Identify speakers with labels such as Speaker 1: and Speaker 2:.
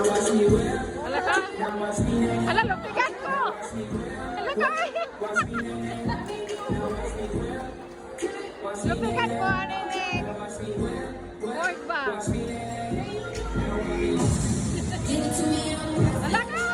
Speaker 1: Hala ka. Hala, lupigan ko. Hala ka. Lupigan ko, ano ni? Board ba? Hala ka.